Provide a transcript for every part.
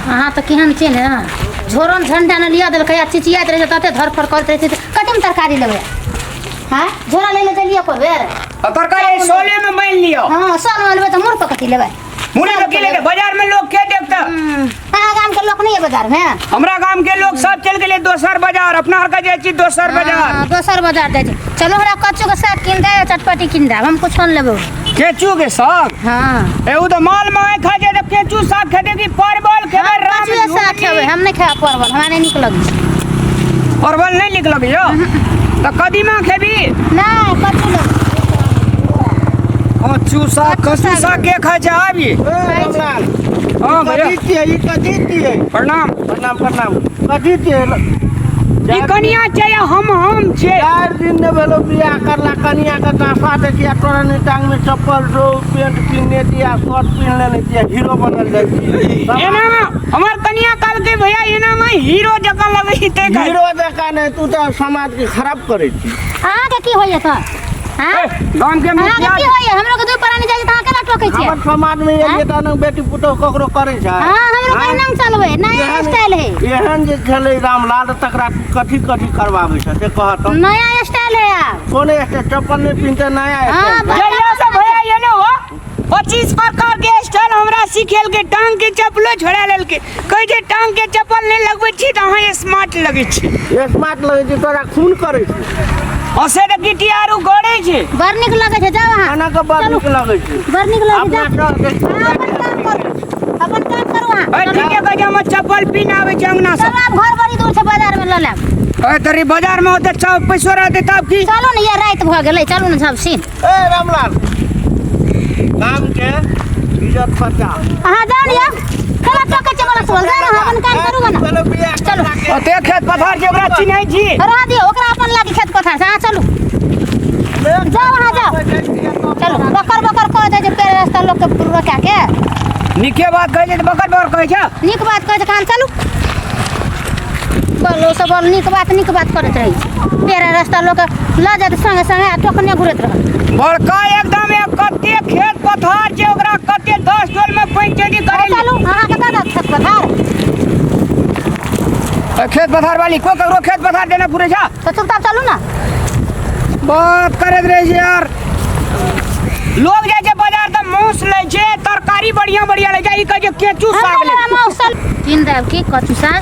अहाँ तऽ केहन छियै ने झोरन झंडा ने लिया देलकै आ चिचियाइत रहै छै तते धरफड़ करैत रहै छै कतेमे तरकारी लेबै हँ झोरा लै लए देलियै एको बेर आ तरकारी सोले में मानि लिअ हँ सर लेबै तऽ मुड़ पर कथी लेबै मुड़ी पर की लेबै बाजार में लोग के देखता अहाँ गाम के लोक नहीं है बाजार में हमरा गाम के लोग सब चल गेले दोसर बाजार अपना हर का जाइ छी दोसर बाजार हाँ, दोसर बाजार जाइ छी चलो हमरा कच्चू के साग कीन दे चटपटी कीन दे हम कुछ नहीं लेबै केचू के साग हाँ ए उ तो माल माय खा जाए तो केचू साग खेते की परवल खेबै राम कच्चू के साग खेबै हम नहीं खेबै परवल हमरा नहीं नीक लगै छै परवल नहीं नीक लगैया तो कदीमा खेबी नहीं कच्चू लेबै कच्चू साग कच्चू साग के खाइ छै आबी हाँ भैया कथी छियै ई कथी छियै प्रणाम प्रणाम प्रणाम कथी छियै ई कनिया छै या हम छियै चारि दिन नहि भेलो बियाह करला कनिया के दासा देखिया तोरा नहि टांग में चप्पल रौ पेंट पिन्हने दिया शर्ट पिन्हले नहि दिया हीरो बनल जाइ छी एना में हमर कनिया कहलकै भैया एना में हीरो जकाँ लगै छै तै खातिर। हीरो जकाँ नहि तू तऽ समाज के खराब करै छी अहाँके की होइए सर हाँ? गाम के अहाँके मुखिया की होइए हमरो के दू प्राणी जाइ छै तऽ अहाँ केना टोकै छियै हमर समाज में आँय? एलियै तहन बेटी पुतोह ककरो करै छै हाँ हमरो आँय? कहिना चलबै नया एहन- स्टाइल है एहन जे छलै रामलाल तकरा कथी कथी करवाबै छै से कहत नया स्टाइल है आब कोन स्टाइल चप्पल नहि पिन्हते नया हाँ, स्टाइल बा- जहिया से भैया एलो हो 25 प्रकार के स्टाइल हमरा सिखेलकै टांग के चप्पलो छोड़ा लेलकै कहै छै टांग के चप्पल नहि लगबै छी तऽ अहाँ स्मार्ट लगै छी स्मार्ट लगै छै तोरा खून करै छै हँसै तऽ गिटी आरू गड़ै छै बड़ नीक लगै छै जाउ अहाँ खाना के बड़ नीक लगै छै बड़ नीक लगै छै अपना जाउ डर के अहाँ अपन काम करू अपन काम करू अहाँ अरे ठीके कहै छै हमर चप्पल पिन्ह आबै छै अंगना से चलू आब घर बड़ी दूर छै बाजार में लऽ लेब अरे तोरी बाजार में होते चाव पैसो रहते तब की चलू ने यार राति भऽ गेलै चलू ने झपसी ए रामलाल गाम के इज्जत बचा अहाँ जाउ ने यार खेला टोकै छै बला सुबह जाउ ने अहाँ अपन काम करू ने चलो बियाह चलू। ओते खेत पथार छै ओकरा चिन्है छी रह दियौ ओकरा अपन लागी खेत पथार से अहाँ चलू जाउ अहाँ जाउ चलू बकर बकर कऽ दै छै पेड़ रास्ता लोकके रोका के नीके बात कहै छै तऽ बकर बकर कहै छै नीक बात कहै छै कान चलू बोलो सब बोल नीक बात नीक बात करैत रहै छै पेड़ रास्ता लोक लऽ जायत संगे संगे आ टोकने घुरैत रहत बड़का एकदम एक कते खेत पथार छै ओकरा कते 10 टोल में पंचायती करे चलू अहाँ कतऽ जायत खेत पथार खेत पथार वाली को ककरो खेत पथार देना पूरे छा तऽ चुपचाप चलू ने बात करैत रहै छै यार लोग जाइ छै बाजार तऽ मांस लै छै तरकारी बढ़िया बढ़िया लै छै ई कहै छै केचू साग लै हमरा मौसल कीन देब की कचू साग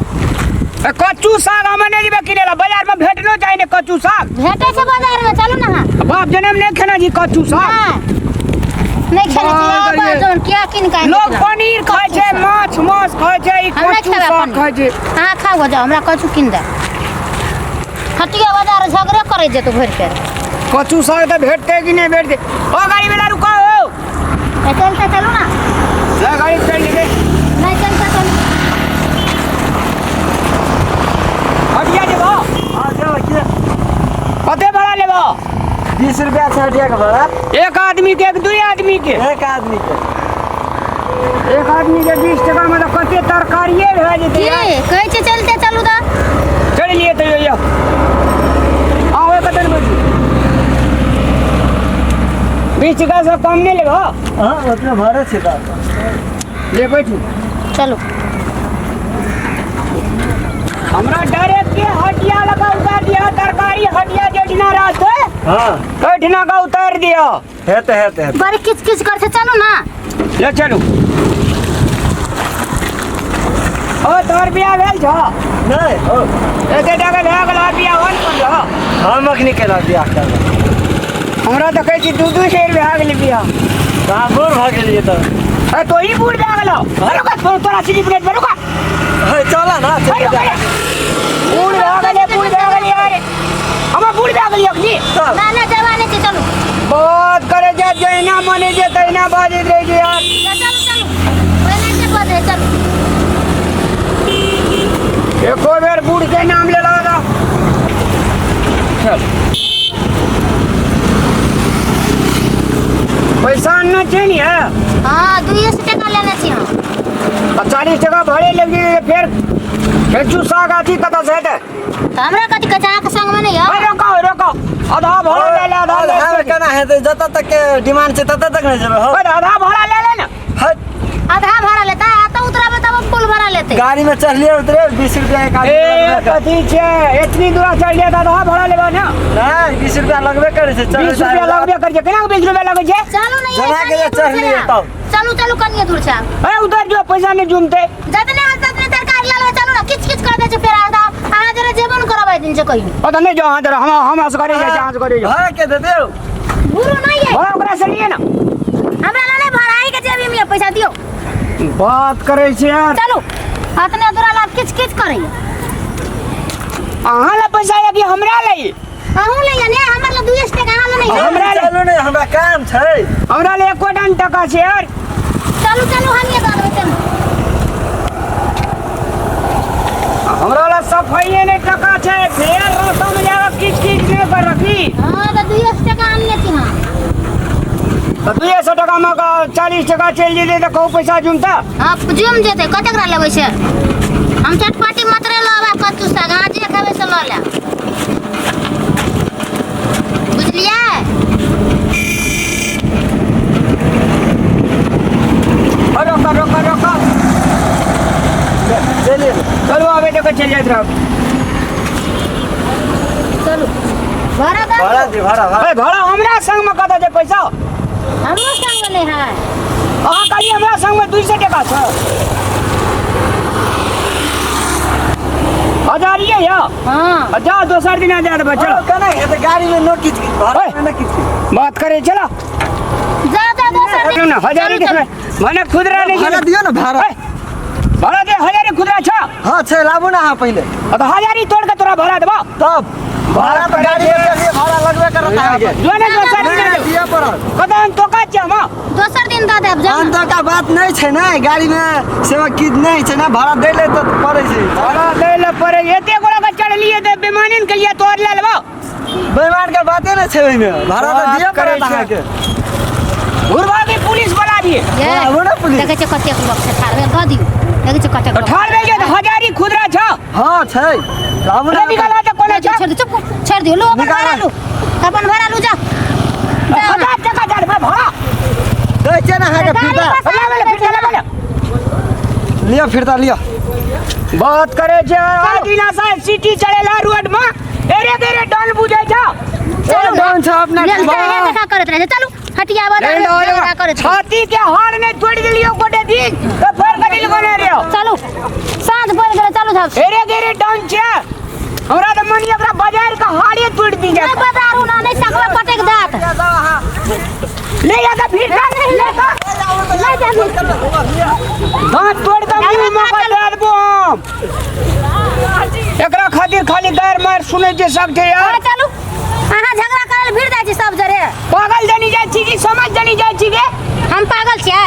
ए, कच्चू साग हम नहि जेबै किनै लए बाजार में भेटनो चाही ने कच्चू साग भेटै छै बाजार में चलू ने अहाँ बाप जनम नहि खेना छी कच्चू साग नहि नहि खेने छी बाप रे। आब जौन किया कीन के आनि लोग देलक? पनीर खाइ छै माछ मांस खाइ छै ई हम नहि कच्चू खेबै साग पनीर। खाइ छै अहाँ खाउ जाउ हमरा कचू कीन दे हटिया बाजार झगड़े करै जेतौ भरि के कच्चू साग तऽ भेटतै कि नहि भेटतै ओ गाड़ी वाला रुको हो ए, चलते चलू ना ले गाड़ी चल जेतै नहीं चलते चलू हटिया जेबो हां जेबै के कते भाड़ा लेबो 20 रुपया छै हटिया के भाड़ा एक आदमी के एक दुई आदमी के एक आदमी के एक आदमी के 20 टका में तऽ कते तरकारिए भए जेतै की यार। कहै छै चलते चलू तऽ चलि लिए तैयो यौ आउ कते ने बैठू 20 टका से कम नहि लेबो हाँ उतना भाड़ा छै तऽ ले बैठू चलू हमरा डरे के हटिया लगा उतार दिया तरकारी हटिया जेठिना रहते हाँ ओहिठिना का उतार दिया हेतै हेतै हेतै बड़ी किच किच कर छै चलू ना ले चलू ओ तोहर बियाह भेल छौ नहि हो एते टाका भए गेल और बियाह हो ने पड़ल हम अखनी केना बियाह करबै हमरा देखै छी दू दू शेर भए गेलै बियाह तऽ अहाँ बूढ़ भऽ गेलियै तऽ अरे तो ही बूढ़ भए गेलौ अरे रुका तोरा सीढ़ी प्लेट पर रुका हे चल ना अरे रुका बूढ़ भए गेलै बूढ़ भए गेलै यार हमर बूढ़ भए गेलियै अखनी ना ना जवानी छै चलू बात करे जा जहिना मने जे तहिना बाजैत रहै छै यार चलू चलू ओहिना से बजै चलू एको बेर बूढ़ के नाम ले लगा चल पैसा आनना छै नि है हाँ दुइये सौ टका लेने छी हम आ 40 टका भाड़े लग जेतै फेर खेचू साग अथी कतऽ से हेतै तऽ हमरा कथी कहै छै अहाँके संगमे नहि यऽ अरे रोको रोको आधा भाड़ा ले ले आधा ले ले केना हेतै जतऽ तक के डिमांड छै ततऽ तक नहि जेबै हो अरे आधा भाड़ा ले ले ना हट आधा भाड़ा लेता आ तऽ उतराबै तब फुल भाड़ा लेता हेतै। गाड़ी में चढ़लिए उतरे 20 रुपया एक आदमी ए लगबे करे। कथी छै एतनी दूरा चढ़ जाता तऽ भाड़ा लेबा ना। नहीं 20 रुपया लगबे करे छै। चढ़े 20 रुपया लगबे करै छै। केना के 20 रुपया लगै छै? चलू ने, जना के जे चढ़लिए तब। चलू चलू, कनिए दूर छै। ए उधर जो पैसा नहीं जुमते। जतने हाथ ततने तरकारी लऽ लेबै। चलू ने, किच किच कर दै छै फेर आधा। अहाँ जरे जेबो ने करब दिन छै कहियो। ओ तऽ नहीं जो अहाँ जरा हम से करे जाइ छै, अहाँ से करे जाउ। भाड़ा के दे देऊ। बुरो नहीं है। भाड़ा ओकरा से लिए ना। हमरा लग नहीं भाड़ा, अहीं के जेबी में पैसा दियो। बात करे छै यार। चलू, अतने दूरा लाभ किच किच करैया। अहाँ ला पैसा या कि हमरा ला? अहूँ ले या ने, हमर ला 2 टका, अहाँ ला नहीं। हमरा ले। चलू ने, हमरा काम छै। हमरा ले एको टान टका छै यार। चलू चलू, हम ये दऽ देबै। चलू। हमरा ला सफाइए नहीं टका छै, फेर रास्ता में जाकर किच किच नहीं कर रखी। हाँ तऽ 2 टका आनने छी हम। तऽ 200 टका में 40 टका चलि जेतै तऽ कहू पैसा जुमता? हाँ जुम जेतै। कतेक लेबै से? हम चटपटी मात्रे लेबै, कद्दू साग अहाँ जे खेबै से लऽ लेब, बुझलियै? रोक रोक रोक, चलिए। चलू, आबे तो चलि जाइत रहब। चलू, भाड़ा दऽ भाड़ा दियौ। दे, भाड़ा भाड़ा। ए भाड़ा हमरा संग में कतऽ छै पैसा? हमरो संग नहि है। अहाँ कहलियै हमरा संग में 200 टका छै, हजारिये यऽ। हाँ। जा, दोसर दिना दए देबै। चलो। केना हेतै? गाड़ी में नो किच किच, भाड़ा में न किच किच। बात करे चलो। जा जा, दोसर दिन। ना हजारी चलू, के चलू। मने खुदरा नहीं। भाड़ा दियो ना भाड़ा। ए, भाड़ा दे, हजारी खुदरा छ? हाँ छै, लाबू ना अहाँ पहिले। तो हजारी तोड़ के तोरा भाड़ा देबो। तब भाड़ा तऽ गाड़ी में चढ़लिए, भाड़ा लगबे करत अहाँके। जो ने दोसर नहीं, दिन नहीं, दिअ पड़त। कतऽ तोका छै हम? दोसर दिन दऽ देब, जा। अंत का बात नहीं छै ने, गाड़ी में सेवा की नहीं छै ने, भाड़ा दै ले तऽ पड़ै छै। भाड़ा दै ले पड़े। एते गोड़ा के चढ़लिए तऽ बेमानी के लिए तोड़ ले लेबो। बेईमान के बाते नहीं छै ओहिमे, भाड़ा तऽ बात दिअ करै पड़त छै। अहाँके। घुरबा के पुलिस बोला दिए। ये, आबू ने पुलिस। देखै छियै कतेक लोक छै ठाढ़ भेल, दऽ दियौ। देखै छियै कतेक तो लोक। ठाढ़ रहि गेल तऽ हजारी खुदरा छ? हाँ छै, लाबू ने। रे निकाला तऽ कोना छोड़ छ? दियौ, चुप, छोड़ि दियौ। लू अपन निकाला। भाड़ा लू, अपन भाड़ा लू, जा जा। 1000 टका दे देबै भाड़ा। दै छै ने अहाँके। गाड़ी फिरता। बस ला ले, फिर ला ले। लिअ फिरता लिअ। बात करे छै आदिना से सिटी चढ़ेला रोड में एरे गेरे डन बुझै छ। चलू ने। डन छै अपना। लेल तऽ हे देखा करैत रहै छै। चलू, हटिया बदा झगड़ा करैत रहै। छाती के हार नहीं तोड़ देलियो गोटे दिन तऽ फेर कथी लगे रे? चलू, साँझ पड़ि गेलै, चलू झाब। एरे गेरे डन छै, हमरा तऽ मन एकरा बाजार के हारे तोड़ दी नहि जाए। बजारू ना नहि सकबै पटकि देत। ले जा के फिर ले जा। ले जाबू। दांत तोड़ के मुंह में के दे देबो हम। एकरा खातिर खाली गार मार सुनै छै सब छै यार। हाँ, चलू, अहाँ झगड़ा करल भिड़ जाइ छी सब जरे। पागल जनी जाइ छी कि समझ जनी जाइ छी गे? हम पागल छियै?